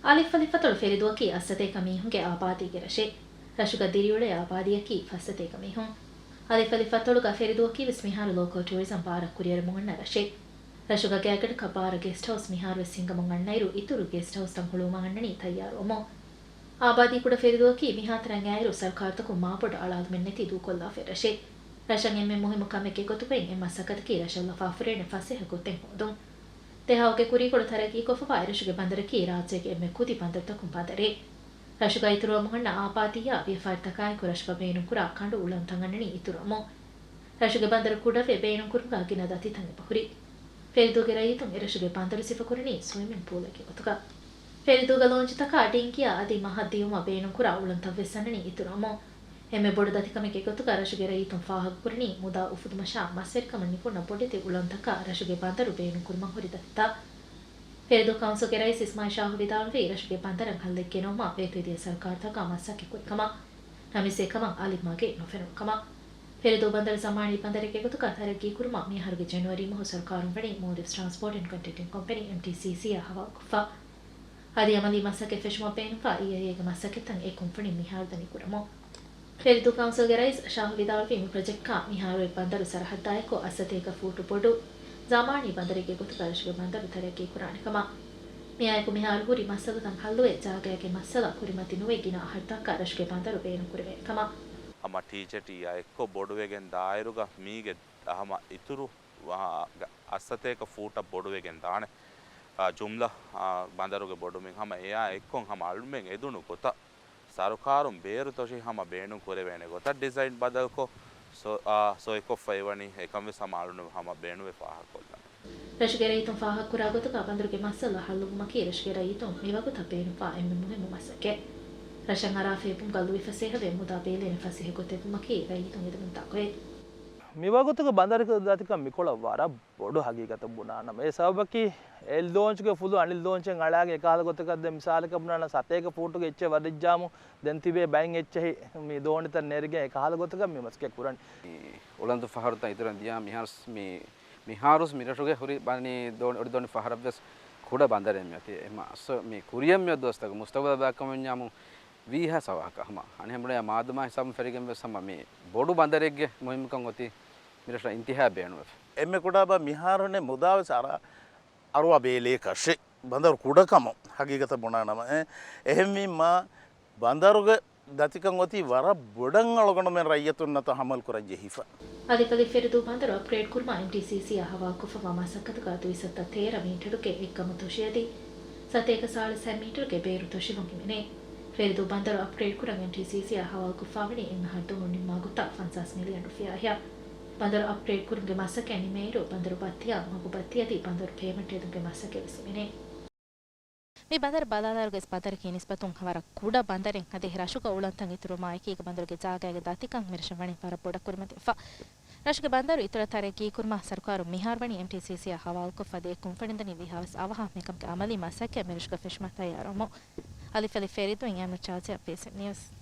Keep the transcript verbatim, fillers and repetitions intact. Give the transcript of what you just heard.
އަލިފްއަލިފަތޮޅު ފެރިދޫއަކީ އައްސަތޭކަ މީހުންގެ އާބާދީގެ ރަށެއް. ރަށުގަ ދިރިއުޅޭ އާބާދީއަކީ ފައްސަތޭކަ މީހުން. އަލިފްއަލިފަތޮޅުގަ ފެރިދޫއަކީވެސް މިހާރު ލޯކޯ ޓޫރިޒަމް ބާރަށް ކުރިއެރުމުން އަންނަ ރަށެއް. ރަށުގަ ގާތްގަނޑަކަށް ބާރަ ގެސްޓް ހައުސް މިހާރުވެސް ހިނގަމުން އަންނައިރު، އިތުރު ގެސްޓް ހައުސްތައް ހުޅުވުމަށް އަންނަނީ ތައްޔާރުވަމުން. އާބާދީ ކުޑަ ފެރިދޫއަކީ މިހާތަނަށް އައިއިރު ސަރުކާރުތަކުން މާބޮޑު އަޅާލުމެއް ނެތި ދޫކޮށްލާފައި ރަށެއް. ރަށަށް އެންމެ މުހިއްމު ކަމެއްގެ ގޮތުގައި އެ މަސައްކަތަކީ ރަށަށް ލަފާފުރޭނެ ފަސޭހަ ގޮތެއް ހޯދުން. ދެ ހާއުގެ ކުރީކޮޅު ތަރައްގީކޮށްފަވާ އެރަށުގެ ބަނދަރަކީ ރާއްޖޭގެ އެންމެ ކުދި ބަނދަރުތަކުން ބަނދަރެއް. ރަށުގަ އިތުރުވަމުން އަންނަ އާބާދީއާ ވިޔަފާރިތަކާއެކު ރަށުގަ ބޭނުންކުރާ ކަނޑު އުޅަނދުތައް އަންނަނީ އިތުރުވަމުން. ރަށުގެ ބަނދަރު ކުޑަވެ ބޭނުންކުރުމުގަ ގިނަ ދަތިތައް އެބަހުރި. ފެރިދޫގެ ރައްޔިތުން އެރަށުގެ ބަނދަރު ސިފަކުރަނީ ސްވިމިން ޕޫލެއްގެ ގޮތުގަ. ފެރިދޫގަ ލޯންޗުތަކާ ޑިންގިއާ އަދި މަހަށް ދިޔުމަށް ބޭނުންކުރާ އުޅަނދުތައްވެސް އަންނަނީ އިތުރުވަމުން. އެންމެ ބޮޑު ދަތިކަމެއްގެ ގޮތުގަ ރަށުގެ ރައްޔިތުން ފާހަގަކުރަނީ މުދާ އުފުދުމަށާ މަސްވެރިކަމަށް ނިކުންނަ ބޮޑެތި އުޅަނދުތަކާ ރަށުގެ ބަނދަރު ބޭނުންކުރުމަށް ހުރި ދަތިތައް. ފެރިދޫ ކައުންސިލްގެ ރައީސް އިސްމާއިލް ޝާހު ވިދާޅުވީ، ރަށުގެ ބަނދަރަށް ހައްލެއް ގެނައުމަށް ވޭތުވެދިޔަ ސަރުކާރުތަކާ މަސައްކަތް ކުރި ކަމަށް. ނަމަވެސް އެކަމަށް އަލި މަގެއް ނުފެނުނު ކަމަށް. ފެރިދޫ ބަނދަރު ޒަމާނީ ބަނދަރެއްގެ ގޮތުގަ ތަރައްގީ ކުރުމަށް މިއަހަރުގެ ޖެނުއަރީ މަހު ސަރުކާރުން ވަނީ މޯލްޑިވްސް ޓްރާންސްޕޯޓް އެންޑް ކޮންޓްރެކްޓިން ކޮމްޕެނީ، އެމްޓީސީސީ، އަށް ހަވާލުކޮށްފަ. އަދި އަމަލީ މަސައްކަތް ފެށުމަށް ބޭނުންވާ އެއް އައްޔަރެއްގެ މަސައްކަތްތައް އެ ކުންފުނިން މިހާރު ދަނީ ކުރަމުން. ފެރިދޫ ކައުންސިލްގެ ރައީސް ޝާހު ވިދާޅުވީ، މި ޕްރޮޖެކްޓްގަ މިހާރު އެ ބަނދަރު ސަރަހައްދާއެކު އައްސަތޭކަ ފޫޓު ބޮޑު ޒަމާނީ ބަނދަރެއްގެ ގޮތުގަ ރަށުގެ ބަނދަރު ތަރައްގީ ކުރާނެ ކަމަށް. މިއާއެކު މިހާރު ހުރި މައްސަލަތައް ހައްލުވެ، ޖާގައިގެ މައްސަލަ ކުރިމަތި ނުވެ ގިނަ އަހަރުތަކަށް ރަށުގެ ބަނދަރު ބޭނުން ކުރެވޭނެ ކަމަށް. ހަމަ ޓީޖެޓީއާ އެއްކޮށް ބޮޑުވެގެން ދާއިރުގަ މީގެ ހަމަ އިތުރު އައްސަތޭކަ ފޫޓަށް ބޮޑުވެގެން ދާނެ. އާ، ޖުމްލަ، އާ، ބަނދަރުގެ ބޮޑުމިން ހަމަ އެއާ އެއްކޮށް ހަމަ އަޅުމެން އެދުނު ގޮތަށް ސަރުކާރުން ބޭރު ތޮށި ހަމަ ބޭނުން ކުރެވޭނެ ގޮތަށް ޑިޒައިން ބަދަލުކޮށް، ސޮ-، އާ، ސޮއިކޮށްފައިވަނީ. އެކަންވެސް ހަމަ އަޅުނު ހަމަ ބޭނުމެއް ފާހަގަކޮށްލަން. ރަށުގެ ރައްޔިތުން ފާހަގަކުރާ ގޮތުގަ ބަނދަރުގެ މައްސަލަ ހައްލުވުމަކީ ރަށުގެ ރައްޔިތުން މިވަގުތަށް ބޭނުންވާ އެންމެ މުހިއްމު މަސައްކަތް. ރަށަށް އަރާ ފޭބުމުގަ ލުއިފަސޭހަވެ މުދާ ބޭލޭނެ ފަސޭހަ ގޮތެއްވުމަކީ ރައްޔިތުން އެދުމުންދާ ގޮތް. މިވަގުތުގެ ބަނދަރުގެ ދަތިކަން މިކޮޅަށް ވަރަށް ބޮޑު ހަގީގަތަށް ބުނާނަމަ، އެ ސަބަބަކީ އެއް ލޯންޗުގެ ފުލު އަނެއް ލޯންޗެއް އަޅާގެން އެކަހަލަ ގޮތަކަށް ދެން މިސާލަކަށް ބުނާނަމަ ސަތޭކަ ފޫޓުގެ އެއްޗެއް ވަދެއްޖާމު ދެން ތިބޭ ބައެއް އެއްޗެހި މި ދޯނިތައް ނެރިގެން އެކަހަލަ ގޮތަކަށް މި މަސައްކަތް ކުރަނީ. މި އުޅަނދު ފަހަރުތައް އިތުރަށް ދިޔާ މިހާރުސް މި، މިހާރުސް މި ރަށުގެ ހުރި ބަނީ ދޯނި، އޮޑި ދޯނި ފަހަރަށްވެސް ކުޑަ ބަނދަރެއް މިއޮތީ. އެ މަ-، އަސް މި ކުރިޔަށް މިއޮތް ދުވަސްތަކު މުސްތަގުބަލަށް ބަލާކަމަންޏާމު ވީހާ ސަވާކަށް ހަމަ އަނެއް ހަމަ މާދަމާ ހިސާބުން ފެރިގެން ވެސް ހަމަ މި ބޮޑު ބަނދަރެއްގެ މުހިންމުކަން އޮތީ މި ރަށަށް އިންތިހާ ބޭނުންވެފަ. އެންމެ ކުޑަބަ މިހާރުނެ މުދާވެސް އަރާ އަރުވާ ބޭލޭ ކަށެއް ބަނދަރު ކުޑަކަމު ހަގީގަތަށް ބުނާނަމަ، އެ، އެހެންވީމާ ބަނދަރުގެ ދަތިކަން އޮތީ ވަރަށް ބޮޑަށް އަޅުގަނޑުމެން ރައްޔިތުންނަށް ތަހައްމަލް ކުރަން ޖެހިފަ. އަލިފަލި ފެރިދޫ ބަނދަރު އަޕްގްރޭޑް ކުރުމަށް އެމްޓީސީސީއާ ހަވާލުކޮށްފަވާ މަސައްކަތުގަ ދުއިސައްތަ ތޭރަ މީޓަރުގެ އެއްކަމު ތޮށިއަދި، ސަތޭކަ ސާޅީސް ހަ މީޓަރުގެ ބޭރު ތޮށިވުން ހިމެނޭ. ފެރިދޫ ބަނދަރު އަޕްގްރޭޑް ކުރަން އެމްޓީސީސީއާ ހަވާލުކޮށްފަވަނީ އެއް އަހަރު ދުވަހުން ނިންމާ ގޮތަށް ފަންސާސް މިލިއަން ރުފިޔާއެއް. ބަނދަރު އަޕްގްރޭޑް ކުރުމުގެ މަސައްކަތް ނިމޭއިރު، ބަނދަރު ބައްތިއާ މަގު ބައްތިއަދި ބަނދަރު ޕޭމަންޓް ހެދުމުގެ މަސައްކަތް ވެސް ހިމެނޭ. މި ބަނދަރު ބަލާލާއިރުގައި ބަނދަރަކީ ނިސްބަތުން ވަރަށް ކުޑަ ބަނދަރެއް. އަދި ރަށުގަ އުޅަނދުތައް އިތުރުވުމާއެކީގަ ބަނދަރުގެ ޖާގައިގެ ދަތިކަން މިރަށަށް ވަނީ ވަރަށް ބޮޑަށް ކުރިމަތިވެފަ. ރަށުގެ ބަނދަރު އިތުރަށް ތަރައްގީ ކުރުމަށް ސަރުކާރުން މިހާރު ވަނީ އެމްޓީސީސީއާ ހަވާލުކޮށްފަ ދެ ކުންފުނިން ދަނީ ވީހާވެސް އަވަހަށް މިކަމުގެ އަމަލީ މަސައްކަތް މިރަށުގަ ފެށުމަށް ތައްޔާރުވަމުން. އަލިފަލި ފެރިދޫ، އެމްއެމް ޗާޒިޔާ، ބީސީ ނިއުސް.